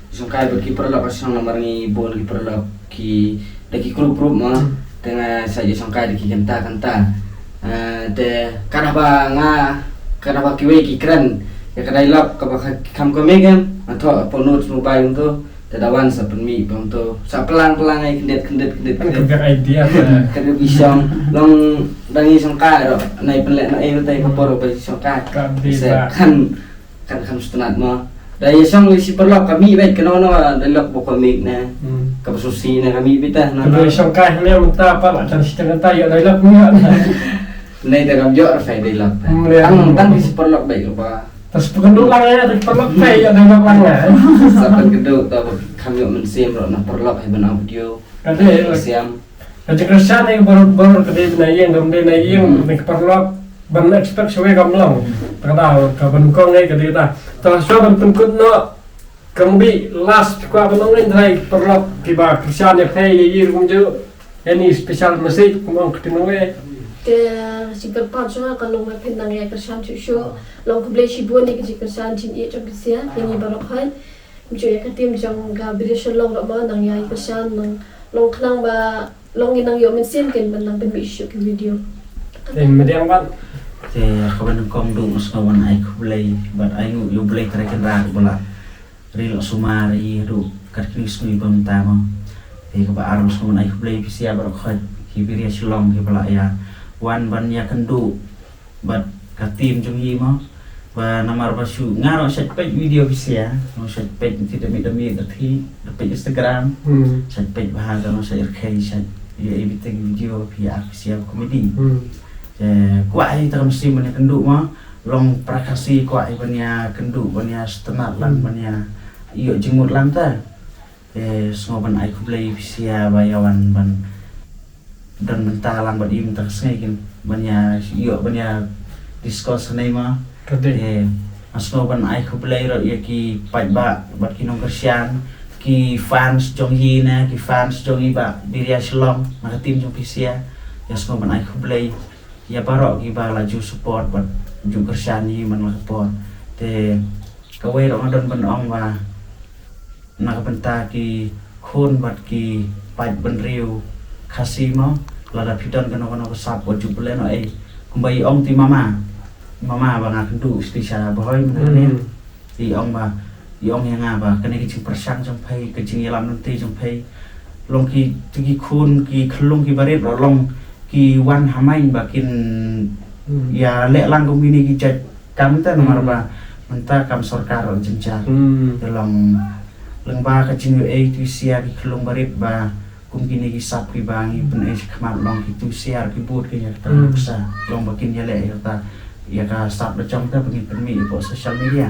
Song kai ba ki paralok ha shnong namar ngi bun ki paralok ki da ki group group ma. Te nga sa ji song kai da ki kanta kanta. Te kada ba nga kada ba kiwei ki kren ya ka dialogue kaba kham ka mega nga thoh pon notes mobile tu te da wan sa pynmih pon tu sa pelang pelang ai kendet kendet kendet kendet. Ka idea ka da bisong long dangi song kai ro nai pynlek na ai utai ka por ba song kai. Kan kan stunat ma. Da ya song li si paralok kami bai kena na dialogue ba kami na. Ka ba susi na kami bita na. Ka song kai ne menta apa la kan si tengah ta ya dialogue ni. Nai da kam jok rafai dei lak. Tang tang ki super lak baik rupa. Tas pekendu lang ya, tas perlak kai ya, dei lak lang ya. Saban kedu ta kam jok mensim ro na perlak hai benang video. Kade ya. Siam. Ka jingkyrshan ïa ka barabor ka dei na ïing, kam dei na ïing, na ka paralok, ban expect shawei kam long. Ta ka daw, ka ban kong ïa ka dei ta. Ta shuwa ban pynkut noh, kam bi last kwah ban ong ïa ka paralok, kiba kyrshan ïa phi ïa ïing kumjuh. Any special message kum ong ka tin wei? Te, shi kyrpad shuwa ka long ba phin nang ïa kyrshan shuh shuh. Long khublei shibun ïa ka jingkyrshan jingïeit jong phi sha, ïa ngi baroh hoi. Mju ïa ka team jong ka Biria Shillong ruh mo nang ïa kyrshan nang long khnang ba long ngi nang ïoh mynsiem ken ban nang pynmih shuh ki video. Te mediang ban. Te kaba nyngkong duh nga sngew ban ai khublei bad ai nguh ïa U Blei Trai Kynrad ba la ri la sumar ïa duh kat kine ki sngi ba mynta mo. Te kaba ar nga sngew ban ai khublei phi sha baroh khoit ki Biria Shillong kiba la ïa wan ban ïa kynduh bad ka team jong ngi mo. Ba namar ba shu nga ruh shait peit video phi sha, nga shait peit ti da mi da mi da thi, da peit Instagram, hmm, shait peit bha ka nga shait rkhei shait ïa editing video phi ar phi sha comedy. Hmm. Te kwah ïa ta ka mynsiem ban ïa kynduh mo, long para Khasi kwah ïa ban ïa kynduh ban ïa sngewtynnat lang, hmm, ban ïa ïoh jingmut lang ta. Te sngew ban ai khublei phi sha ba ïa wan ban don bynta lang bad ïa mynta ka sngi kin ban ïa ïoh ban ïa discuss hangne ma. Ka dei. Te nga sngew ban ai khublei ruh ïa ki paidbah bad ki nongkyrshan, ki fans jong ngi ne, ki fans jong ngi ba Biria Shillong na ka team jong phi sha. Nga sngew ban ai khublei ïa baroh kiba la ju support bad ju kyrshan ïa ngi man la ka por. Te kawei ruh nga don ban ong ba na ka bynta ki khun bad ki paid bynriew Khasi mo, lada phi don kano kano ka sap wat ju pynlehnohei. Kumba i ong ti mama, mama ba nga kynduh shisha ba hoi mynta ne. Hmm. I ong ba, i ong ïa nga ba kane ka jingpyrshang jong phi, ka jingïalam lynti jong phi, long ki, ti ki khun ki khyllung ki barit ruh long ki wan ha main ba kin, hmm, ïa leh lang kum kine ki jait kam te namar, hmm, ba mynta kam sorkar ruh jynjar. Hmm. Te long lyngba ka jingïohi tu sha ki khyllung barit ba kum kine ki sap kiba ngi pyneh sha khmat long ki tu sha ki bud ki ïa kata, hmm, nuksa long ba kin ïa leh ïa kata ïa ka sap da jong ta ba ngin pynmih ïa pok social media.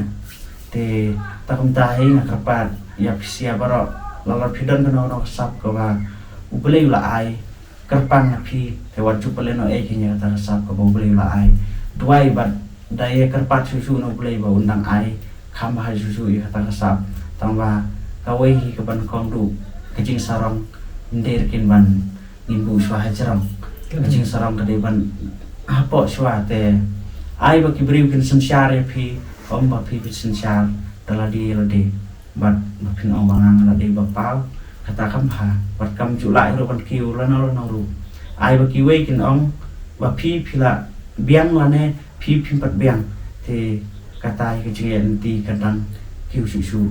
Te ta kumta hi nga kyrpad ïa phi sha baroh, lada phi don kano kano ka sap kaba U Blei u la ai, kyrpang na phi, te wat ju pynlehnohei kin ïa kata ka sap kaba U Blei u la ai. Duwai bad da ïa kyrpad shuh shuh na U Blei ba un dang ai kham bha shuh shuh ïa kata ka sap. Tang ba kawei hi kaba nyngkong duh ka jingsarong, ym dei ruh kin ban ngin buh shuwa ha jrong. Ka jingsarong ka dei ban hapoh shuwa te ai ba ki briew kin synshar ïa phi, ym ba phi phin synshar da lade lade. Bad ba phin ong ba nga nga la dei ba paw, kata kam bha. Bad kam ju lah ruh ban kiew lano lano ruh. Ai ba kiwei kin ong ba phi phi la biang lane phi phim pat biang. Te kata hi ka jingïaid lynti ka dang kiew shuh shuh.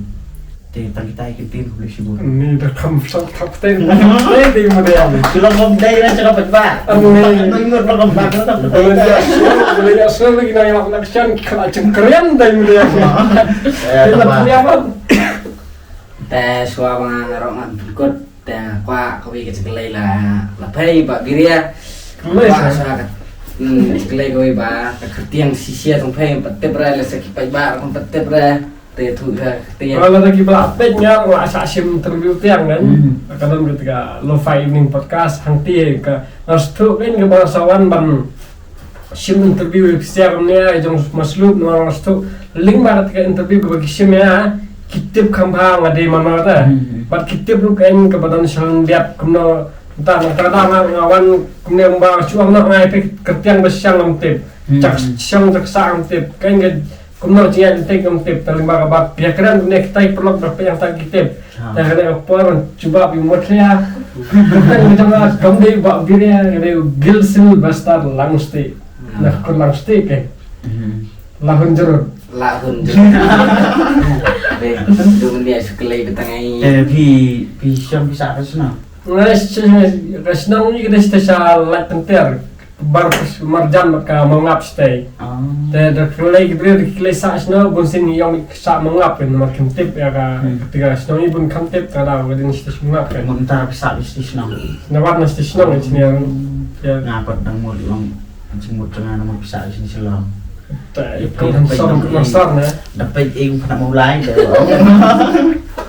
Te tang kita hi ka ktien, khublei shibun. Ni da kham sat khap te, te te mo de. Shu long kham dei ra sha ka pat ba. Ani. Ngut long kham ba, long kham dei. Boleh ya sel, boleh ya sel lagi na ïa nak shan kala jingkren dei mo de. Eh, te tambah. Te shuwa ba nga ruh ngan pynkut, te kwah kawei ka jingkylli la, la phi ba Biria. Kylli kwah sa. Shuwa ka, hmm, jingkylli kawei ba ka kyrtiang shisha jong phi, pat tip re, lehse ki paidbah ruh pat tip re. Te tu ka kyrtiang. Ba lada kiba la peit nga la sa shim interview tiang kan. Hmm. Ka don kata ka Lo-Fi Evening Podcast hangtei ka, nga sngewthuh kan kaba sa wan ban shim interview ïa phi sha kumne, ïa jong Mashlub, nga sngewthuh lyngba kata ka interview kaba ki shim ïa, ki tip kham bha nga dei mano te. Hmm. Bad ki tip ruh kan kaba don shalyndiat kumno, ta na ka da nga wan kumne, ba shu ong noh nga ïa phi kyrtiang ba shang ngam tip. Hmm. Chak shang chak sah ngam tip. Kan ka kumno jingïaid lynti ngam tip, te lyngba kaba phi ïakren kumne kita ki paralok ba phi ïa ta ki tip. Ha. Te kane ka por jubab ïa u mut ïa. Kane ka jong nga kam dei Bah Biria, ka dei u Gil Sylvester Langstieh. Ha. Na ka kur Langstieh ke. Mhm. Lahun Jurut. Lahun Jurut. Dei, dei, dei, shu kylli ba tang ai. Eh, phi, phi shong phi sah ka shnong? Nga sh-, sh-, ka shnong ngi ka dei shatei sha Laitumkhrah. Bar marjan bad ka Mawngap shatei. Ah. Te da kylli ki briew da kylli sah shano, bunsien ngi ong sah Mawngap namar kim tip ïa ka, hmm, kata ka shnong, ngi bun kam tip, ka daw ka dei shatei Mawngap kan. Mynta phi sah shatei shnong. Na wat na shatei shnong engineer. Hmm. Ïa. Nga pat dang mut long jingmut jong nga namar phi sah shatei Shillong. Te ïa phi da peit sor, da peit na sor na. Da peit ïa u phna Mawlai da.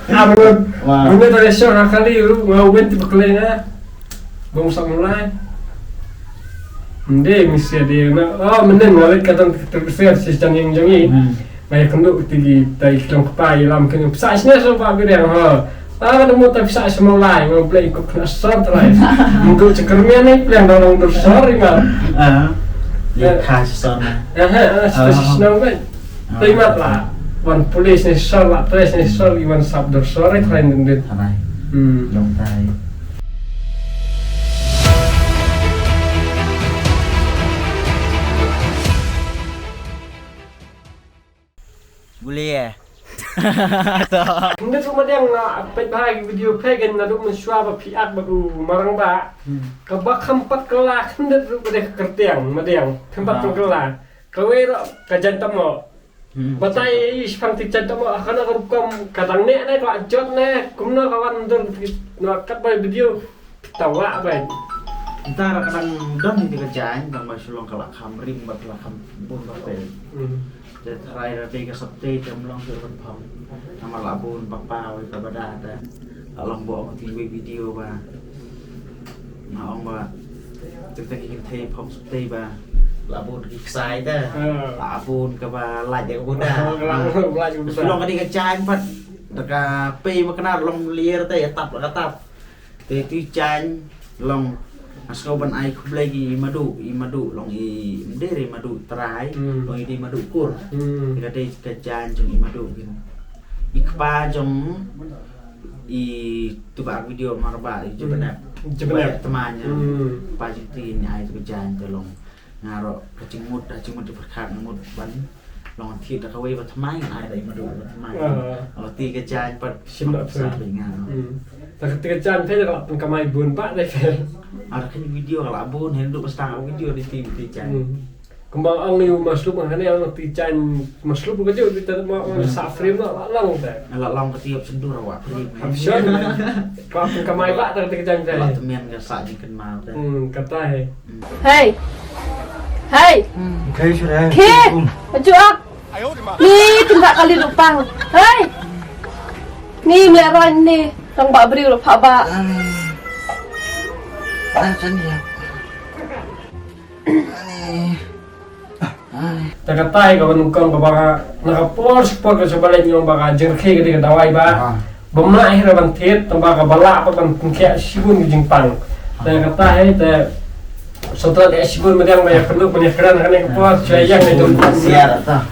Arut. Wah. Mynta da sor ha kali ruh nga wen tip kylli nga. Bong sa mulai. Nde misi de na. Oh, menen ngalai kadang terpesir si janyang jangi. Hmm. Ngai kanduk tigi tai kong kpa ilam kanduk. Sa sini so pa bidang ha. Ah, nemu tapi sa semulai ngom play ikut kena son trai. Mengko cekermian ni play dalam dur sorry ma. Ah. Ya, eh, khas son. Eh, eh, eh, sisi senang kan. Taimat la wan pulis ni sor la tres ni sor iwan sap dur sor ni trai ndin. Trai. Hmm. Long tai. Boleh eh. Nda tu madiang na pet bha video pegen na duk mensua ba piak ba u marang ba. Hmm. Ka ba kham pat kela khyndet ruh ba deh kertiang madiang kham pat kela. Kawei ruh ka jan tamo. Hmm. Batai i shipang ti jan tamo, ah, kana ka rukom ka dang ne ne ka jot ne kumno ka wan dur no kat bai video. Tawa bai. Ntar ka dang don ni ka jan dang bai sulong ka la kham rim bat la kham bun ba pe. Hmm. Te tharai ra te ka sap te te mlong te ban pham. Namar la bun ba pa wei ka bada te. La long bo ong ti wei video ba. Nga ong ba. Te te ki te pham sap te ba. La bun ki ksai te. Ah. La bun ka ba laj ka bun da. Ah, ka la bun laj ka bun da. Long ka di ka jan pat. Da ka pe ma kena long lier te ya tap la ka tap. Te tu jan long. Asko ban ai khublei ki madu, i madu long i mder i madu trai, hmm, long i di madu kur. Hmm. Te ka te ka jan jong i madu kin. I kpa jong i tu ba video mar ba i jebenet. Hmm. Jebenet. Teman nya. Hmm. Pa jong ti ni ai tu ka jan te long. Nga ro ka jingmut da jingmut di perkat ngamut ban long thit da kawei ba tmai ai da i madu ba tmai. Ah. Alo ti ka jan pat shim da sa bi nga. Hmm. Ta ka ti ka jan te da ka pun kamai bun ba da ke. Ada kan video ka la bun hen du pasta video di ti ti jan. Hmm. Kumba ang ni maslup ang ne ang ti jan maslup ka ju di ta ma ang sa frame la la long ta. La long ka ti op sendur wa frame. Am sure. Ka pun kamai ba da ka ti ka jan te. La temian ka sa ji kenmal te. Hmm, kata he. Hei. Hei. Khai shurai. Khi. Maju ak. Ni tun ba kali lupang. Hei. Ni mlek roi ni. Tang ba bri rupa ba. Ah, kan ya. Ni. Ai. Ta ka tai ka ban kong ka ba ka na ka por si por ka sa ba leh nyong ba ka jingkhe ka dei ka dawai ba. Ah. Ba mlah hi ra ban thied tang ba ka ba lah ba ban pynkhia shibun ka jingpang. Ta ka tai te sotra de shibun madiang ba ya khluk ba ya kran ka ne ka por cha yang ne jong siar ta.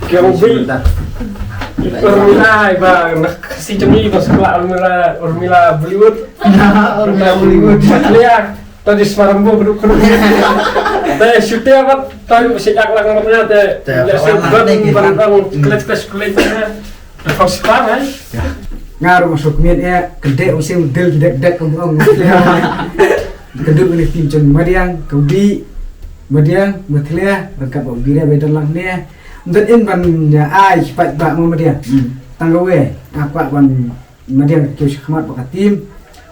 Ki ong bi. Urmila ba na si jong i ba sa ba Urmila, Urmila Bollywood. Urmila Bollywood. Ya. Tadi semalam gua beduk beduk. Tadi syuting apa? Tadi masih jak lang apa te. Te, ya sih, kawan lah, ni, ban kita. Ban klet klet klet. Te kau sekarang eh. Ya. Nga ruh masuk miet eh, kedek musim dil dek dek kembang. Keduk ni tim Chen Madiang, Kudi Madiang, Mathlia, lengkap bau bira bedan lang ni. Mungkin in ban ya ai cepat bak Madiang. Hmm. Tanggawe, apa ban Madiang kiew shakhmat bad ka team.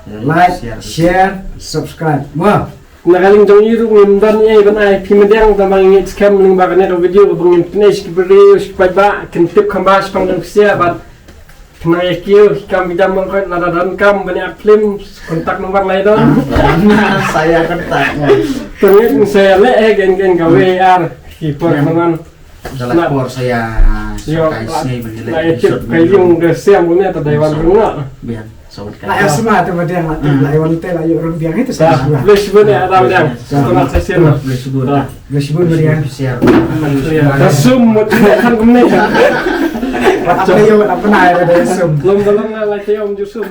Like, share, share, subscribe. Wah. Na ka liang jong i ruh ngim don ei ban ai phi Madiang tang ba ngin skhem lyngba kane ka video ba ngin pynïaid sha ki briew sha ki paidbah kin tip kham bha shaphang jong ka sia bad khnang ïa kiew ki kam ki jam mong khoit lada don kam ban ïa film contact number lai don. Sa ïa contact mo. Tang ngin sa ïa leh eh gen gen kawei ar ki por man. Dalam por saya. Yo, sakai snei ban la ïa tip ka ïung ka sem ne ta dei wan rung na. Biang, sawat ka. La ïa sma te Madiang la tip la ïa wan te la ïa rung biang itu sa. Bless you ne ada Madiang. Selamat session. Bless you. Bless you Madiang. Share. Da sum mut kan kumne. Apa yo apa na ïa da sum. Lom dalam la ïa om ju sum.